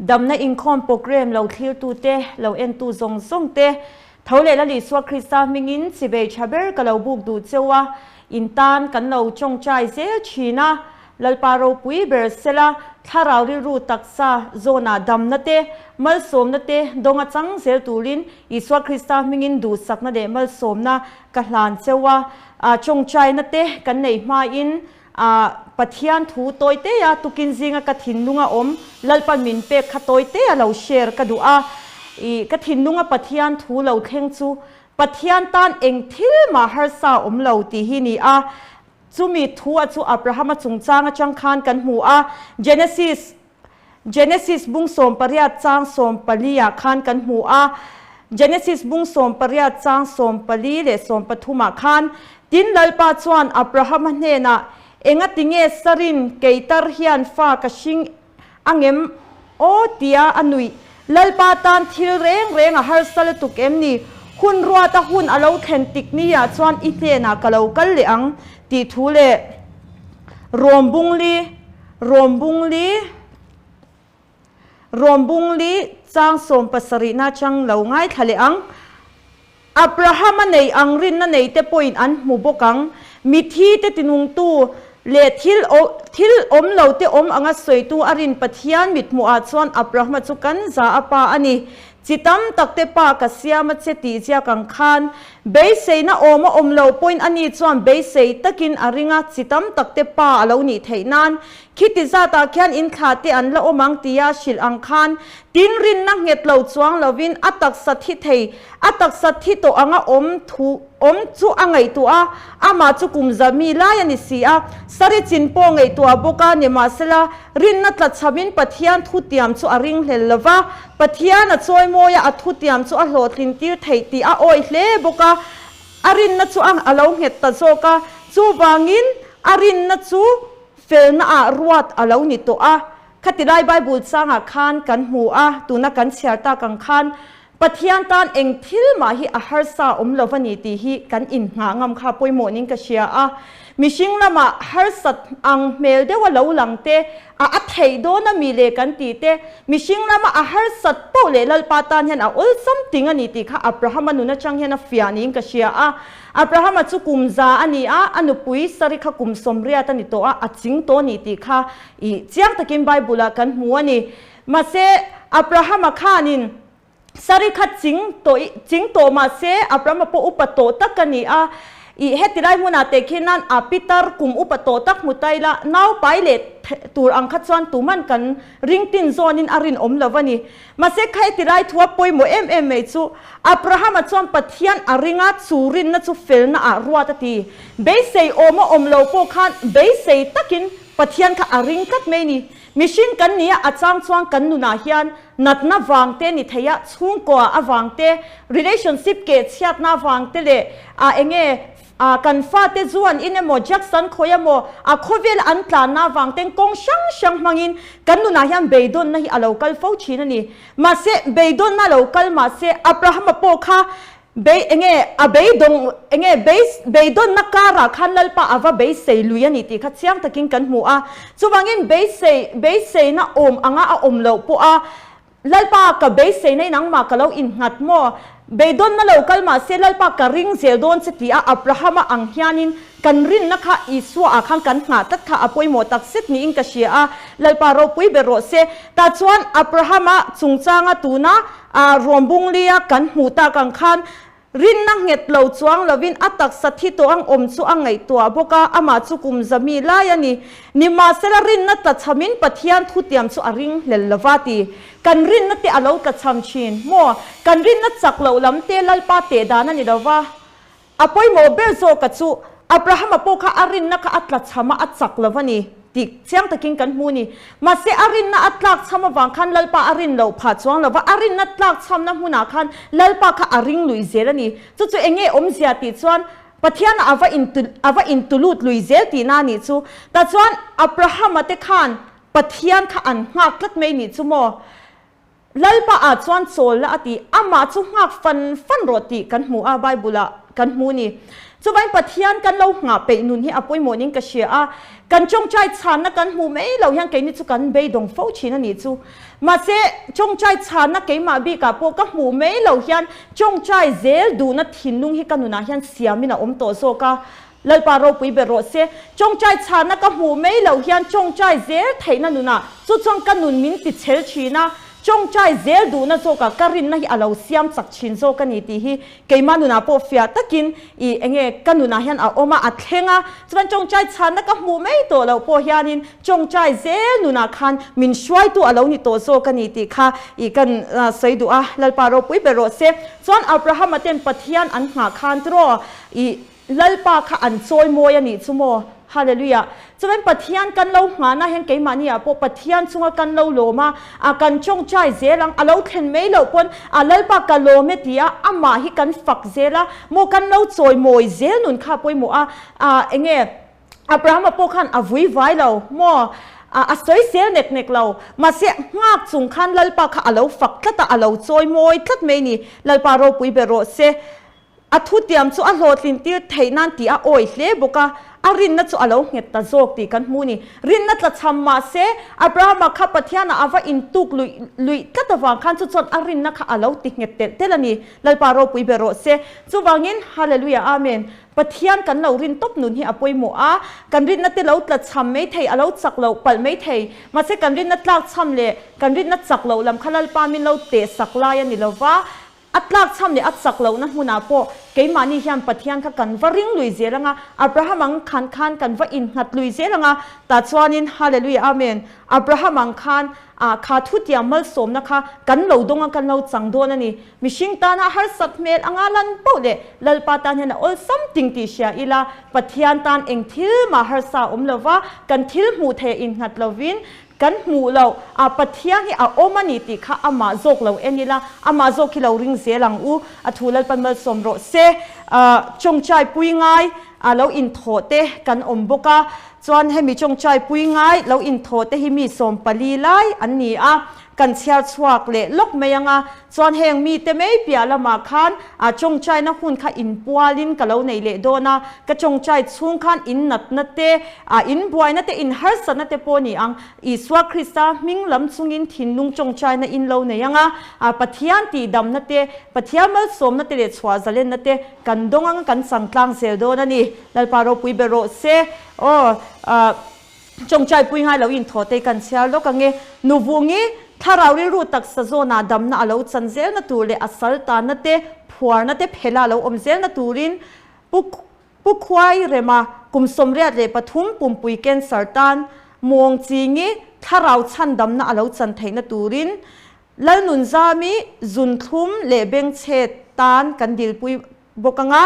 Damna inkhawm program lo thlirtute, lo entu zawng zawng te, tho leh Lal Isua Krista hmingin chibei tha ber ka lo buk duh cheu a, in tan kan lo tawngtai zel thin a, Lalpa ropui ber sela, thlarau rilru taksa zawnah damna te, malsawmna te dawnga chang zel turin Isua Krista hmingin duhsakna leh malsawmna ka hlan cheu a, tawngtaina te kan nei hmain A Pathian thu tawi te a tukin zinga ka thinlunga awm Lalpan min pek kha tawi te a lo share ka duh a. I ka thinlunga Pathian thu lo thleng chu Pathian tan eng thil mah harsa awm lo tih hi ni a. Chumi thu a chu Abrahama chungchang atang khan kan hmu a. Genesis Genesis bung 18 chang 14 ah khan kan hmu a. Genesis bung 18 chang 14 leh 13 ah khan, Tin Lalpa chuan Abrahama hnenah, Engatinge Sarin keitar hian fa ka hring angem aw tia a nuih. Lalpa tan thil reng reng a harsa lutuk em ni? Hun ruata hun a lo thlen tik niah chuan i hnenah ka lo kal leh ang tih thu leh Rom bung li Rom bung li Rom bung li chang 70 na chang lo ngaithla leh ang. Abrahama nei ang rinna nei te pawhin an hmu bawk ang. Mithi te tinungtu leh thil thil awm lo te awm anga sawitu a rin Pathian mithmuhah chuan Abrahama chu kan za a pa a ni. Chi tam tak te pa ka siam a che tih ziak ang khan, beiseina awm a awm lo pawhin ani chuan beisei takin a ring a, chi tam tak te pa a lo nih theih nan khiti zatah khian in thlah te an la awm ang tia hrilh ang khan tin rinna nghet lo chuang lovin a taksa thi thei a taksa thi tawh anga awm thu awm chu a ngaihtuah a, amah chu kum za mi lai a ni si a, sari chin pawh ngaihtuah bawk a, nimahsela rinna tlachhamin Pathian thutiam chu a ringhlel lo va, Pathian a chawimawi a, a thutiam chu a hlawhtlin tir theih tih a awih hle bawk a, a rinna chu a lo nghet ta zawk a, chuvangin a rinna chu felnaah ruat a lo ni tawh a. Khatilai Bible changah khan kan hmu a, tuna kan chhiar tak ang khan Pathian tan eng thil mah hi a harsa awm lo a ni tih hi kan inngah ngam kha pawimawhnin ka hria a. Mihring lamah harsat ang hmel deuha lo lang te, a a theih dawn a mi le kan tih te, mihring lama a harsat poh leh Lalpa tan hian a awlsam ting a ni tih kha Abrahama nun atang hian a fiah niin ka hria a. Abrahama chu kum za a ni a, a nupui Sari kha kum 80 a ni tawh a, a ching tawh a ni tih kha i chiang takin Bible-ah kan hmu a ni. Mahse, Abrahama khanin Sari kha ching tawh ching tawh mahse Abrahama pawh upa tawh tak a ni a. I heti lai hmunah teh khi nan a pitar kum upa tawh tak hmu ta ila, nau pai leh tur ang kha chuan tuman kan ring tin zawnin a rinawm lo a ni. Mahse kha heti lai thua pawimawh em em mai chu Abrahama chuan Pathian a ring a, chu rinna chu felna ah ruat a ti. Beisei awm a awm lo pawh khan beisei takin Pathian kha a ring tlat mai ni. Mihring kan nia a chang chuan kan nunah hian natna vang te ni thei a, chhungkaw avang te, relationship keh chhiatna avang te leh a enge a kan fate zu an in emaw, drugs an khawih emaw, a khawvel an tlanna avang ten kawng hrang hrang hmangin kan nunah hian beidawnna hi a lo kal fo thin a ni. Mahse beidawnna lo kal mahse Abrahama pawh kha Bei enge a beidawng enge bei beidawnna karah khan Lalpa a va beisei lui a ni tih kha chiang takin kan hmu a. Chuvangin beisei beiseina awm anga a awm loh pawh a, Lalpa ka beiseina in angmah ka lo innghat maw? Beidawnna lo kal mah se Lalpa ka ring zel dawn che ti a Abrahama ang hianin kan rinna kha Isua ah khan kan nghah tlat kha a pawimawh tak zet niin ka hria a, Lalpa ropui ber rawh se. Tah chuan Abrahama chungchanga tuna A ruam bunglia kan hmuh tak ang khan rinna nghet lo chuang lovin a taksa thi tawh ang awm chu a ngaihtuah bawk a, amah chu kum za mi lai a ni. Nimahsela rinna tlachhamin Pathian thutiam chu a ring hlel lova ti. Kan rinna te a lo tlachham thin maw? Kan rinna chak loh lam te Lalpa teh dan a ni lova. A pawimawh ber zawka chu Abrahama pawh kha a rinna kha a tlachham a, a chak lo a ni tih chiang takin kan hmu a ni. Mahse a rinna a tlakchham avang khan Lalpa a rin loh phah chuang lo va, a rinna tlakchhamna hmunah khan Lalpa kha a ring lui zel a ni. Chu chu eng nge awmzia tih chuan Pathianah a va a va intulut lui zel tihna a nih chu. Tah chuan Abrahama te khan Pathian kha an nghak tlat mai nih chu maw? Lalpa ah chuan chawl la a ti, amah chu nghak fan fan rawh tih kan hmu a, Bible ah kan hmu ni. Chuvain Pathian kan lo nghah peih nun hi a pawimawh ning ka hria a, kan tawngtai chhanna kan hmuh mai lo hian keini chu kan beidawng fo thin a nih chu. Mahse, tawngtai chhanna keimah bikah pawh ka hmuh mai lo hian tawngtai zel duhna thinlung hi ka nunah hian siamin a awm tawh zawk a, Lalpa ropui ber rawh se. Tawngtai chhanna ka hmuh mai loh hian tawngtai zel theihna nunah chu chuan ka nun min ti chhel thin a, tawngtai zel duhna zawkah ka rinna hi a lo siam chak thin zawk a ni tih hi keimah nunah pawh fiah takin ih enge ka nunah hian a awm a, a thleng a. Chuan tawngtai chhanna ka hmuh mai tawh loh pawh hianin tawngtai zel nunah khan min hruaitu a lo ni tawh zawk a ni tih kha ih kan sawi duh a, Lalpa ropui ber rawh se. Chuan Abrahama ten Pathian an nghah khan tiraw ih Lalpa kha an chawi mawi a nih chu maw? Hallelujah! Chuan Pathian kan lo nghahna hian keimahni ah pawh Pathian chunga kan lo lawm a, a kan tawngtai zel ang, a lo thlen mai loh pawn a Lalpa ka lawm e ti a, amah hi kan fak zel a, maw kan lo chawi mawi zel nun kha pawimawh a, a enge Abrahama pawh khan a vui vai lo maw? A a sawi sel nek nek lo, mahse nghak chung khan Lalpa kha a lo fak tlat a, a lo chawi mawi tlat mai ni, Lalpa ropui ber rawh se. A thutiam chu a hlawhtlin tir theih nan tih a awi hle bawk a, a rinna chu a lo nghet ta zawk tih kan hmu ni. Rinna tla chham mah se, Abrahama kha Pathianah a va intuk luih luih tlat avang khan chu chuan a rinna kha a lo ti nghet telh telh a ni. Lalpa ropui ber rawh se. Chuvangin, Hallelujah Amen. Pathian kan lo rin tawp nun hi a pawimawh a, kan rinna te lo tla chham mai thei, a lo chak loh palh mai thei. Mahse kan rinna tlak chham leh kan rinna chak loh lam kha Lalpa min lo teh sak lai a ni lova, A tlakchham leh a chak lohna hmunah pawh keimahni hian Pathian kha kan va ring lui zel ang a, Abraham ang khan khan kan va innghat lui zel ang a, tah chuanin Hallelujah Amen, Abraham ang khan ah kha thutiam malsawmna kha kan lo dawng a, kan lo chang dawn a ni. Mihring tana harsat hmel anga lan poh leh Lalpa tan hian a awlsam ting tih hria ila, Pathian tan eng thil mah harsa awm lova, kan thil hmuh theih innghat lovin Kan hmuh loh a Pathian hi a awm a ni tih kha amah zawk lo en ila, amah zawk hi lo ring zel ang u, a thu Lalpan malsawm rawh se. Tawngtai pui ngai a lo inthawh te kan awm bawk a, chuan hemi tawngtai pui ngai lo inthawh te hi mi 14 lai an ni a, kan chhiar chhuak leh lawk mai ang a, chuan heng mite mai piah lamah khan a tawngtaina hun kha inpualin ka lo nei leh dawn a, ka tawngtai chhung khan innatna te, A inbuaina te, inharsatna te pawh ni ang. Isua Krista hming lam chungin thinlung tawngtaina in lo nei ang a, a Pathian tihdamna te, Pathian malsawmna te leh chhuah zalenna te kan dawng ang a, kan chang tlang zel dawn a ni. Lalpa ropui ber rawh se. Aw, tawngtai pui ngai lo inthawh te kan chhiar lawk ang e. Nuvungi, thlarau rilru taksa zawnah damna a lo chan zelna tur leh a sal tanna te, phuarna te phela a lo awm zelna turin Pu Pu Khuai Rema kum 83 pumpui cancer tan mawng chingi thlarau chhandamna a lo chan theihna turin Lalnunzami zunthlum leh bengchhet tan kan dilpui bawk ang a,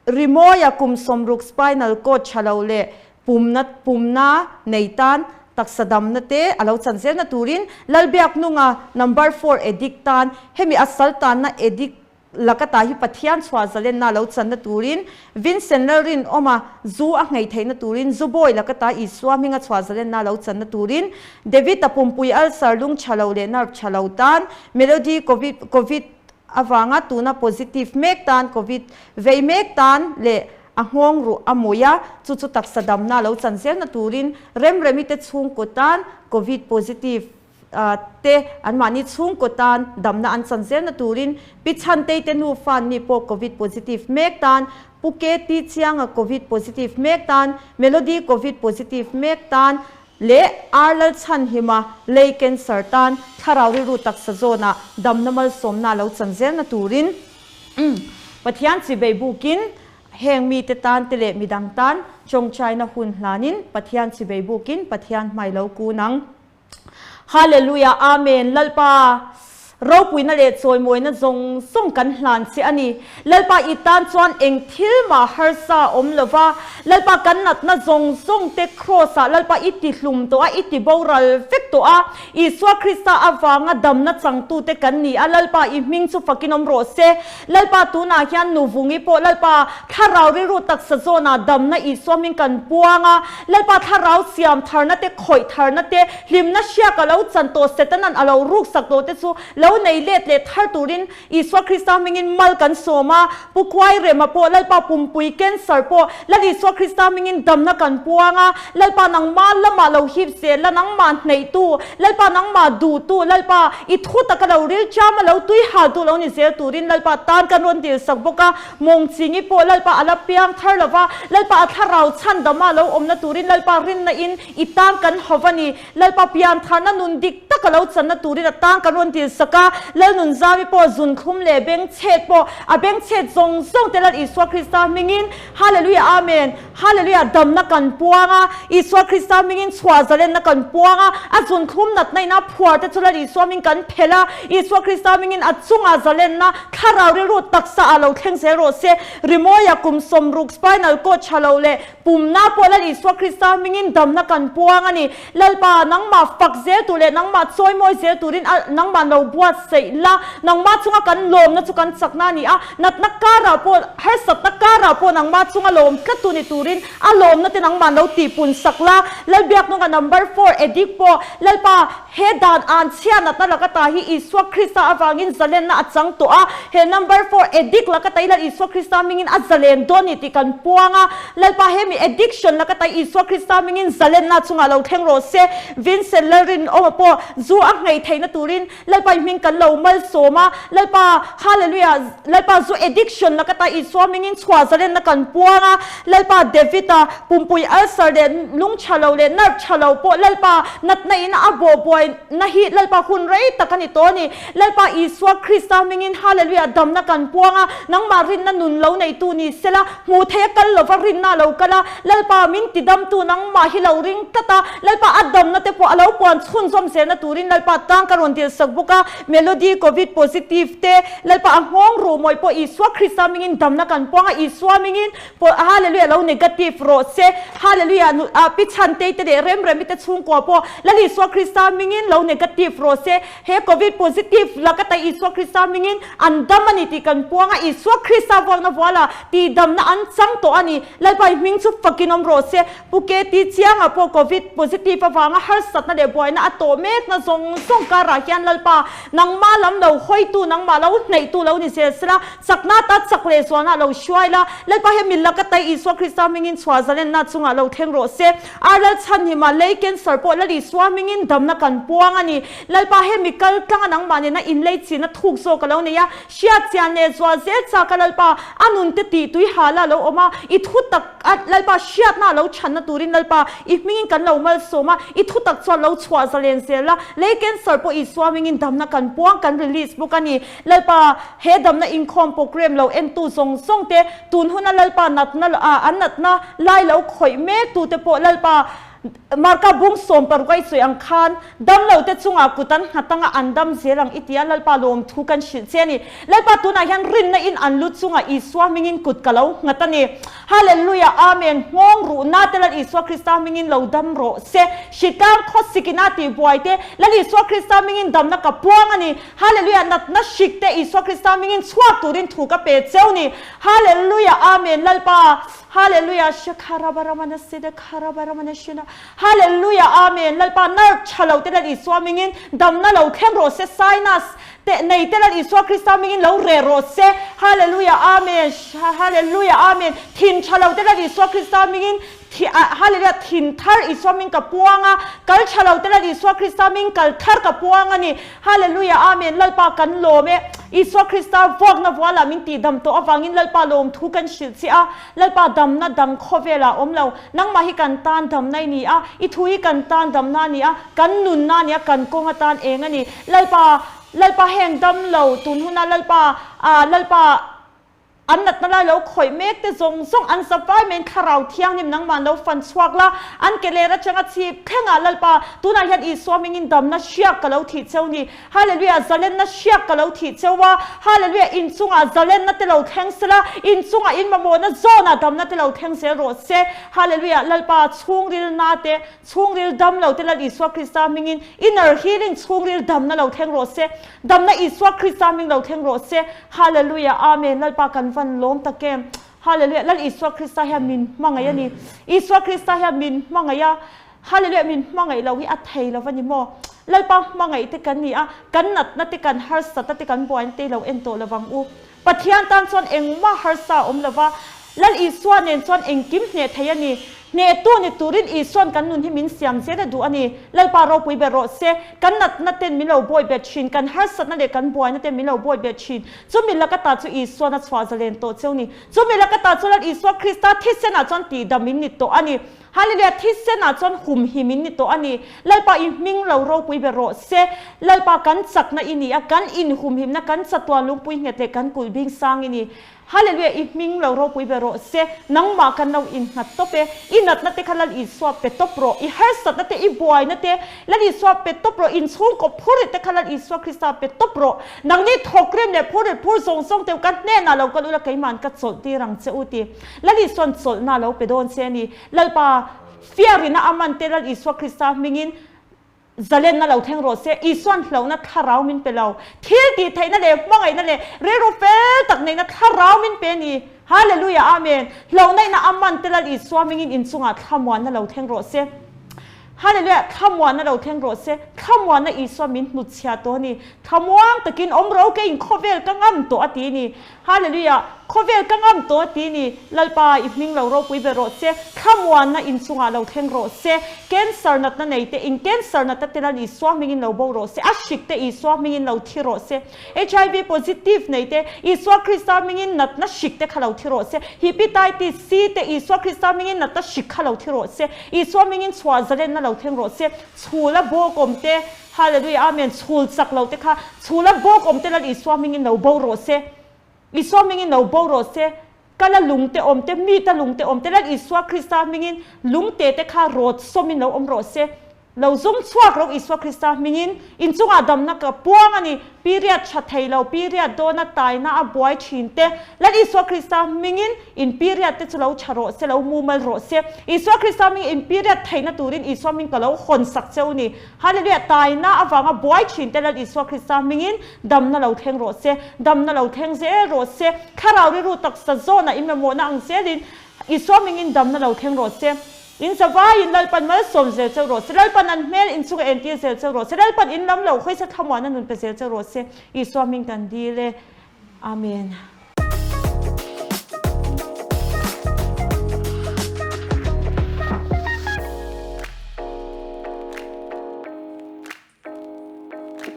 Rimawia kum 60 spinal cord tha lo leh pumna pumna nei tan taksa damna te a lo chan zelna turin Lalbiaknunga number four addict tan hemi a sal tanna addict Laka ta hi Pathian chhuah zalenna lo channa turin, Vincent Lalrinawma zu a ngei theihna turin, Zubawi laka ta Isua hminga chhuah zalenna lo channa turin, David-a pumpui ulcer lung tha lo leh nerve tha lo tan, Melody Covid Covid avanga tuna positive mek tan, Covid vei mek tan leh a nghawng ruh a mui a, chu chu taksa damna lo chan zelna turin, Remremi te chhungkaw tan Covid positive te anmahni chhungkaw tan damna an chan zelna turin Pi Chhantei te nufa an ni pawh Covid positive mek tan, Pu KT Chianga Covid positive mek tan, Melody Covid positive mek tan leh Ar Lalchhanhima lei cancer tan thlarau rilru taksa zawnah damna malsawmna lo chan zelna turin Pathian chibei bukin Heng mite tan te leh midang tan tawngtaina hun hlanin Pathian chibei bukin Pathian hmai lo kun ang. Hallelujah Amen Lalpa Ropuina leh chawimawina zawng zawng kan hlan che a ni. Lalpa i tan chuan eng thil mah harsa a awm lo va, Lalpa kan natna zawng zawng te Kraws ah Lalpa i ti hlum tawh a, i ti boral vek tawh a. Isua Krista avanga damna changtute kan ni a, Lalpa i hming chu fakin awm rawh se. Lalpa tunah hian nu vungi pawh Lalpa thlarau rilru taksa zawnah damna Isua hming kan puang a, Lalpa thlarau siam tharna te, khawih tharna te, hlimna hriak a lo chan tawh Setanan a lo ruksak tawh te chu lo nei let leh thar turin Isua Krista hmingin mal kan sawm a, Pu Khuairema pawh Lalpa pumpui cancer pawh Lal Isua Krista hmingin damna kan puang a, Lalpa nangmah lamah lo hip zel la, nangmah hneihtu, Lalpa nangmah duhtu, Lalpa i thu taka lo ril cham a lo tui haltu lo ni zel turin Lalpa tan kan rawn dil sak bawk a, Mawngchingi pawh Lalpa a la piang thar lova, Lalpa a thlarau chhandama lo awmna turin Lalpa rinna in i tan kan hauh a ni. Lalpa piantharna nun dik taka lo channa turin a tang kan rawn tilsak a, Lalnunzami pawh zunthlum leh bengchhet pawh a bengchhet zawng zawng te Lal Isua Krista hmingin Hallelujah Amen Hallelujah damna kan puang a, Isua Krista hmingin chhuah zalenna kan puang a, a zunthlum natna in a phuar te chu Lal Isua hming kan phelh a, Isua Krista hmingin a chungah zalenna thlarau rilru taksa ah lo thleng zel rawh se. Rimawia kum sawmruk spinal cord tha lo leh Pumna pawh Lal Isua Krista hmingin damna kan puang a ni. Lalpa, nangmah fak zel tur leh nangmah chawimawi zel turin a nangmah lo buatsaih la. Nangmah chunga kan lawmna chu kan chakna a ni a, natna karah pawh, harsatna karah pawh nangmah chunga lawm tlattu ni turin a lawmna te nangmah lo tihpun sak la. Lalbiaknunga number four addict pawh Lalpa, He dan an chhia natna laka ta hi Isua Krista avangin zalenna a chang tawh a, he number four addict laka ta hi Lal Isua Krista hmingin a zalen dawn ni tih kan puang a, Lalpa he mi addiction laka ta hi Isua Krista hmingin zalenna chungah lo thleng rawh se. Vincent Lalrinawma pawh zu a ngei theihna turin Lalpa i hming kan lo malsawm a, Lalpa Hallelujah Lalpa zu addiction laka ta Isua hmingin chhuah zalenna kan puang a, Lalpa David-a pumpui ulcer leh lung tha lo leh nerve tha lo pawh Lalpa natna in a bawh buai na hi Lalpa hun rei tak a ni tawh a ni. Lalpa Isua Krista hmingin Hallelujah damna kan puang a, nangmah rinna nun lo neitu ni sela, hmuh theih a kal lova rinna a lo kal a, Lalpa min tidamtu nangmah hi lo ring tlat a, Lalpa a damna te pawh a lo puan chhunzawm zelna turin Lalpa tang ka rawn dilsak bawk a, Melody Covid positive te Lalpa a nghawng ruh mawih pawh Isua Krista hmingin damna kan puang a, Isua hmingin pawh Hallelujah lo negative rawh se, Hallelujah nu ah Pi Chhantei te leh Remremi te chhungkua pawh Lal Isua Krista hmingin lo negative rawh se, he Covid positive laka ta Isua Krista hmingin an dam a ni tih kan puang a, Isua Krista vuakna vuala tihdamna an chang tawh a ni, Lalpa i hming chu fakin awm rawh se. Pu KT Chianga pawh Covid positive avanga harsatna leh buaina a tawh mekna zawng zawng karah hian Lalpa nangmah lam lo hawitu, nangmah lo hnaihtu lo ni zel sela, chakna ta chak leh zualna lo hruai la, Lalpa he milak a tai Isua Krista hmingin chhuah zalenna chungah lo thleng rawh se. Ar Lal chhanhima lei cancer pawh Lal Isua hmingin damna kan puang a ni. Lalpa he mi kal tlanga nangmah nena inlei china thuk zawk a lo nei a, hriat chian leh zual zel chak a Lalpa a nunte tih tui hala lo awm a, i thu tak a Lalpa hriatna a lo chhanna turin Lalpa i hmingin kan lo malsawm a, i thu tak chuan lo chhuah zalen zel a, lei cancer pawh Isua hmingin damna kan puang kan release bawk a ni. Lalpa he damna inkhawm program lo entu zawng zawng te tun huna Lalpa natna an natna lai lo khawih mek tute pawh Lalpa Marka bung 16 a i sawi ang khan, damlo te chungah kut an nghat anga an dam zel ang i ti a, Lalpa lawmthu kan hrilh che a ni. Lalpa tunah hian rinna in an lu chungah Isua hmingin kut ka lo nghat a ni. Hallelujah Amen Nghawng ruhna te Lal Isua Krista hmingin lo dam rawh se. Hritlang khawsik ina tihbuai te Lal Isua Krista hmingin damna ka puang a ni. Hallelujah Natna hrik te Isua Krista hmingin chhuak turin thu ka pe cheu ni. Hallelujah Amen Lalpa Hallelujah Shakharabaramanasida Kharabaramanashi Hallelujah Amen Lalpa nerve tha lo te Lal Isua hmingin damna lo thleng rawh se sinus te nei te Lal Isua Krista hmingin lo reh rawh se Hallelujah Amen Hallelujah Amen Thin tha lo te Lal Isua Krista hmingin Hallelujah thin thar Isua hming ka puang a kal tha lo te Lal Isua Krista hming kal thar ka puang a ni Hallelujah Amen Lalpa kan lawm e Isua Krista vuakna vualah min tihdam tawh avangin Lalpa lawmthu kan hrilh che a Lalpa damna dang khawvelah a awm lo nangmah hi kan tan damna i ni a i thu hi kan tan damna a ni a kan nunna a ni a kan kawng atan eng a ni Lalpa Lalpa heng dam lo tun huna Lalpa ah Lalpa. An natna lai lo khawih mek te zawng zawng an za vai maiin Thlarau Thianghlim nangmah lo fan chhuak la, an ke ler atanga chhip thlengah Lalpa, tunah hian Isua hmingin damna hriak ka lo thih cheu ni. Hallelujah, zalenna hriak ka lo thih cheu a. Hallelujah, inchungah zalenna te lo thleng sela, inchungah in mamawhna zawnah damna te lo thleng zel rawh se. Hallelujah, Lalpa chhungril na te, chhungril dam lo te Lal Isua Krista hmingin inner healing chhungril damna lo thleng rawh se. Damna Isua Krista hming lo thleng rawh se. Hallelujah Amen Lalpa kan van lawm tak em. Hallelujah Lal Isua Krista hian min hmangaih a ni. Isua Krista hian min hmangaih a. Hallelujah min hmangaih lo hi a thei lo a ni maw. Lalpa hmangaih te kan ni a, kan natna te kan harsatna te kan buaina te i lo en tawh lo vang u. Pathian tan chuan engmah harsa a awm lo va, Lal Isua nen chuan engkim hneh thei a ni. Hnehtu ni turin Isua'n kan nun hi min siam zel a duh a ni. Lalpa ropui ber rawh se. Kan natna ten min lo bawi bet thin, kan harsatna leh kan buaina ten min lo bawi bet thin. Chumi laka ta chu Isua'n a chhuah zalen tawh cheu ni. Chumi laka ta chu Lal Isua Krista thisenah chuan tihdam in ni tawh a ni. Hallelujah, thisenah chuan humhim in ni tawh a ni. Lalpa i hming lo ropui ber rawh se. Lalpa kan chakna i ni a, kan inhumhimna, kan chatuan lungpui nghet leh kan kulh bing sang i ni. Hallelujah, i hming lo ropui ber rawh se. Nangmah kan lo innghat tawp e. I natna te kha Lal Isua pe tawp rawh. I harsatna te, i buaina te Lal Isua pe tawp rawh. Inchhungkaw phurrit te kha Lal Isua Krista pe tawp rawh. Nangni thawkrim leh phurrit phur zawng zawng te u ka hnenah lo kal ula keima'n ka chawlh tir ang che u ti. Lal Isua'n chawlhna a lo pe dawn che a ni. Lalpa, fiarina a man te Lal Isua Krista hmingin zalenna lo thleng rawh se. Isua'n hlauhna thlarau min pe lo. Thil tih theihna leh hmangaihna leh rilru fel tak neihna thlarau min pe a ni. Hallelujah Amen. Hlauhnaihna a man te Lal Isua hmingin inchungah thlamuanna lo thleng rawh se. Hallelujah, thlamuanna lo thleng rawh se. Thlamuanna Isua min hnutchhiah tawh a ni. Thlamuang takin awm ro keiin khawvel ka ngam tawh a ti a ni. Hallelujah! Khawvel ka ngam tawh a ti ni. Lalpa, i hming lo ropui ber rawh se. Thlamuanna inchungah lo thleng rawh se. Cancer natna nei te in cancer natna te Lal Isua hmingin lo bo rawh se. A hrik te Isua hmingin lo thi rawh se. HIV positive nei te Isua Krista hmingin natna hrik te kha lo thi rawh se. Hepatitis C te Isua Krista hmingin natna hrik kha lo thi rawh se. Isua hmingin chhuah zalenna lo thleng rawh se. Chhula bawk awm te Hallelujah Amen chhul chak lo te kha chhul a bawk awm te Lal Isua hmingin lo bo rawh se Isua hmingin lo bo rawh se kala lung te awm te mi ta lung te awm te Lal Isua Krista hmingin lung te te kha rawt sawmin lo awm rawh se lo zum chhuak ro Isua Krista hmingin inchungah damna ka puang a ni period tha thei lo period dawna taina a buai thin te Lal Isua Krista hmingin in period te chu lo tha rawh se lo mumal rawh se Isua Krista hmingin in period theihna turin Isua hming ka lo hawn sak cheu ni Hallelujah, taina avanga buai thin te Lal Isua Krista hmingin damna lo thleng rawh se, damna lo thleng zel rawh se, thlarau rilru taksa zawnah in mamawhna ang zelin Isua hmingin damna lo thleng rawh se. In zavaiin Lalpan malsawm zel cheu rawh se, Lalpan an hmel in chunga entir zel cheu rawh se, Lalpan in lam lo hawisa thlamuanna nun pe zel cheu rawh se, Isua hming kan dil e. Amen.